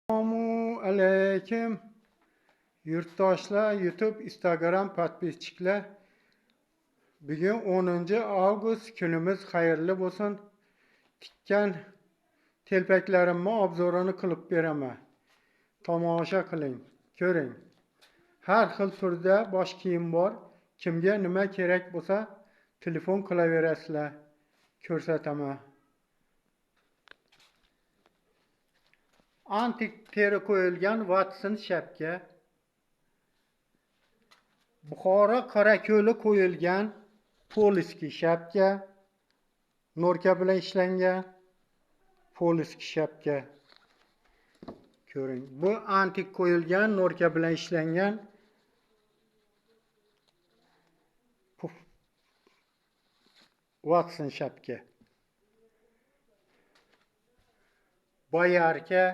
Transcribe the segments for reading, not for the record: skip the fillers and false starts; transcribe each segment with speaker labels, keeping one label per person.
Speaker 1: Assalomu alaykum yurtdoshlar, YouTube, Instagram podpischilar. Bugun 10 avgust kunimiz xayrli bo'lsin. Tikkan telpaklarimni obzorini qilib beraman. Tomosha qiling, ko'ring. Har xil turda bosh kiyim bor. Kimga nima kerak bo'lsa, telefon qilaverasizlar, ko'rsataman. Antik teri qo'yilgan Watson shapka. Buxoro Qorako'li qo'yilgan poliski shapka. Norka bilan ishlangan poliski shapka. Ko'ring, bu antik qo'yilgan norka bilan ishlangan Watson shapka. Boyarka.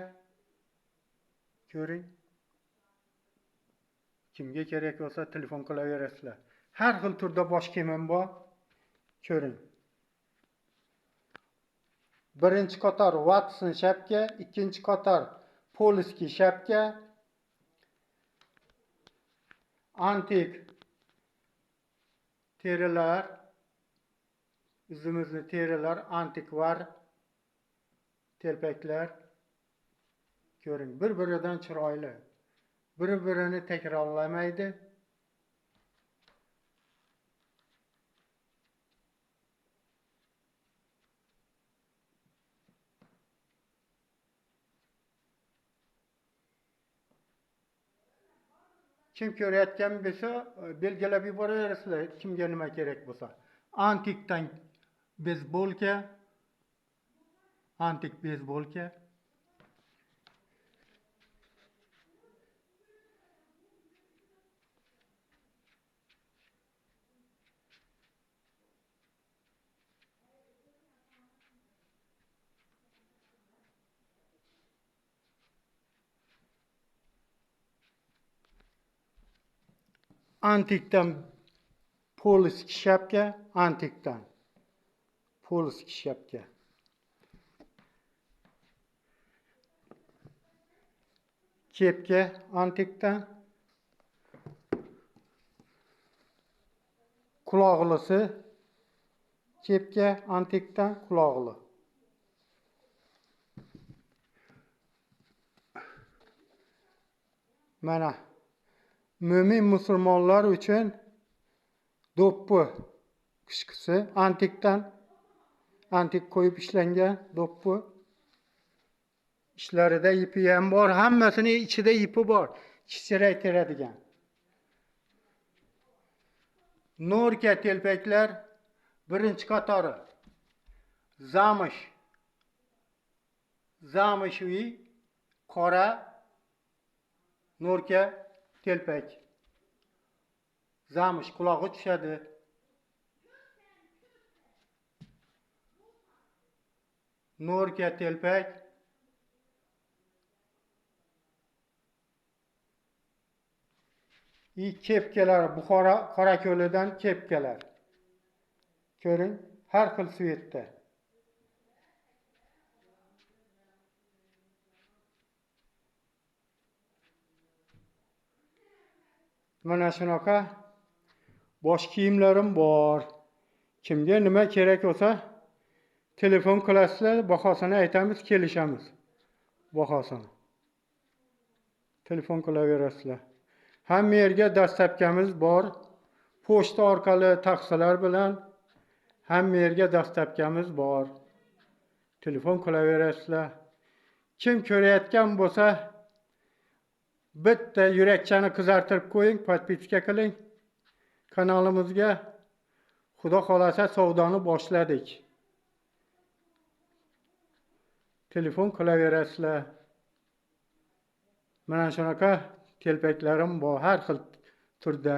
Speaker 1: Ko'ring. Kimga kerak bo'lsa telefon qilaverasizlar. Har xil turda bosh kiyimim bor. Ko'ring. Birinchi qator Watson shapka, ikkinchi qator poliski shapka. Antik terilar, üzümüzlü terilar, antikvar telpaklar. Ko'ring, bir-biridan chiroyli. Bir-birini takrorlamaydi. Kim ko'rayotgan bo'lsa, belgilab yuboraverasizlar, kimga nima kerak bo'lsa. Antikdan beyzbolka, antik beyzbolka. Antikdan poliski shapka, antikdan poliski shapka. Kepka antikdan. Quloqlisi kepka antikdan quloqli. Mana mo'min musulmonlar uchun do'ppi qishqisi antikdan, antik qo'yib ishlangan do'ppi. İshlarida ipi ham bor, hammasini ichida ipi bor, kichraytiradigan. Norka telpaklar birinchi qatori. Zamish. Zamishiy qora norka telpak. Zamish qulog'i tushadi. Norka telpak. Kepkalar Buxoro Qorako'lidan kepkalar. Ko'ring, har xil svetda. Mana shunaqa bosh kiyimlarim bor. Kimga nima kerak bo'lsa, telefon qilasizlar, bahosini aytamiz, kelishamiz. Bahosini. Telefon qilaverasizlar. Hamma yerga dastlabkamiz bor. Pochta orqali taksilar bilan hamma yerga dastlabkamiz bor. Telefon qilaverasizlar. Kim ko'rayotgan bo'lsa, bitta yurakchani qizartirib qo'ying, podpiska qiling kanalimizga. Xudo xolasa savdoni boshladik. Telefon qilaverasizlar. Mana shunaqa telpaklarim bor har xil turda.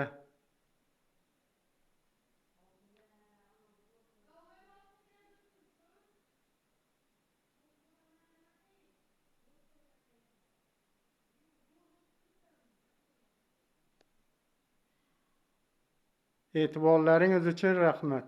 Speaker 1: E'tiborlaringiz uchun rahmat.